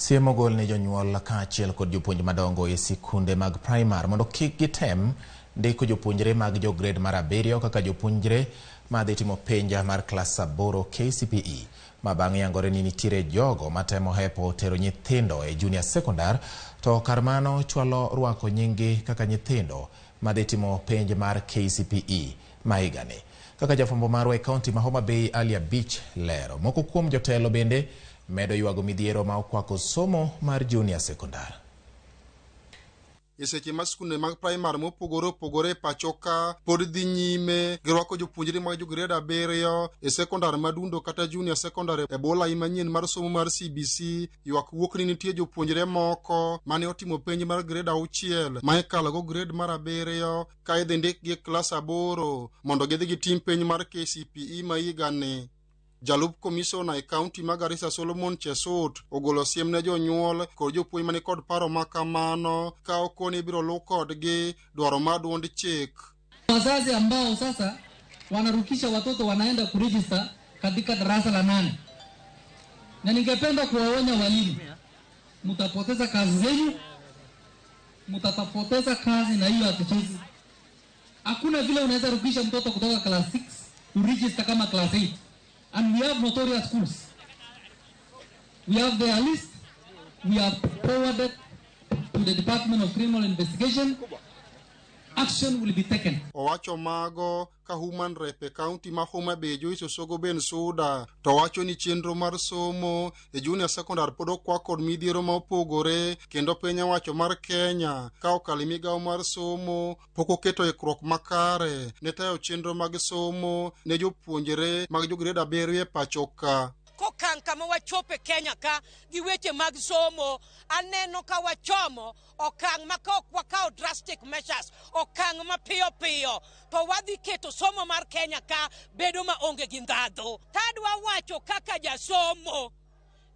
Siem ogol ne jonyuol kaachiel kod jopuonj madongo e sikunde mag primar mondo kik gitem ndiko jopuonjre mag jo grade mar 7 kaka jopuonjre madhi timo penj mar klas 8 KCPE, ma bang' yangore ni nitiere jogo matemo hepo tero nyithindo e junior secondar to kar mano chwalo rwako nyinggi kaka nyithindo madhi timo penj mar KCPE ma higani. Kaka jafwambo marwa e kaunti ma Homa Bay Ali Abich lero, moko kuom jotelo bende medo ywago midhiero ma okwako somo mar junior secondar. E seche ma skunde mag primar mopogore opogore e pacho ka pod dhi nyime gi rwako jopuonjre mag jo grade 7 e sekondar madundo kata junior secondary e bwo lai manyien mar somo mar CBC, ywak wuok ni nitie jopuonjre moko mane otimo penj mar grade 6 ma ikalogo grade mar 7 ka idhi ndikgi e klas 8 mondo gidhi gitim penj mar KCPE ma higani. Jalup komisona e kaunti ma Garissa Solomon Chesut ogolo siem ne jonyuol kod jopuonj mani kod paro ma kamano ka okoni ibiro luw kodgi dwaro mar duond chik. Wazazi ambao sasa wanarukisha watoto wanaenda kurejista katika darasa la 8, na ningependa kuwaonya walimu, mtapoteza kazi zenu, mtapoteza kazi na hiyo hatuchezi. Hakuna vile unaweza rukisha mtoto kutoka class 6 kuregister kama class 8. And we have notorious schools. We have their list. We have forwarded to the Department of Criminal Investigation. Action will be taken. Owacho mago ka Human Rep e kaunti ma Homa Bay Joyce Osogo Bensuda to wacho ni chenro mar somo e junior secondary pod okwa kod midhiero ma opogore, kendo piny owacho mar Kenya ka okalo e migawo mar somo pok oketo ikruok makare ne tayo chenro mag somo ne jopuonjre mag jo grade 7 e pacho ka. Kokang' kama wachope Kenya ka gi weche mag somo, aneno ka wachomo okang' ma ka ok wakawo drastic measures, okang' mapiyo piyo, to wadhi keto somo mar Kenya ka bedo maonge gi ndhadhu. Tadwa wacho kaka jasomo,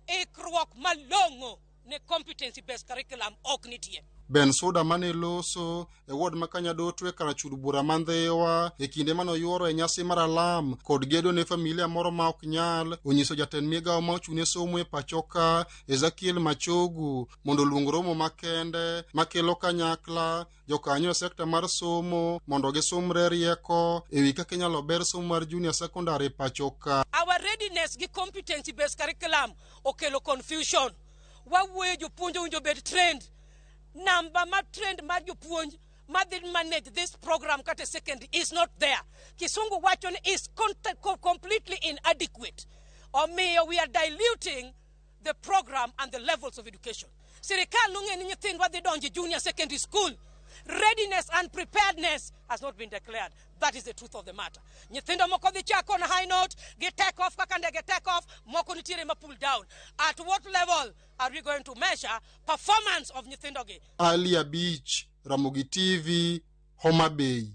ikruok malong'o ne competency based curriculum ok nitie. Bensuda mane loso e ward ma Kanyadoto e kar chud bura ma Ndhiwa e kinde mane oyuoro e nyasi mar alam kod gedo ne familia moro ma ok nyal, onyiso jatend migawo ma ochung'ne somo e pacho ka Ezekiel Machogu mondo oluong romo makende makelo kanyakla jokanyo e sekta mar somo mondo gisumre rieko e wi kaka inyalo ber somo mar junior secondary e pacho ka. Our readiness gi competency based curriculum okelo confusion. Wawuoyo jopuonj owinjo bed trained. Number ma trained mar jopuonj madhi manage this program kata secondary is not there. Kisungu wacho ni is completely inadequate. Omiyo we are diluting the program and the levels of education. Sirikal nong'e ni nyithindwa dhi donjo junior secondary school. Readiness and preparedness has not been declared. That is the truth of the matter. Nyithindo moko dhi chako on high note, gi take off kaka ndege take off, moko nitiere ma pull down. At what level are we going to measure performance of nyithindogi? Ali Abich, Ramogi TV, Homa Bay.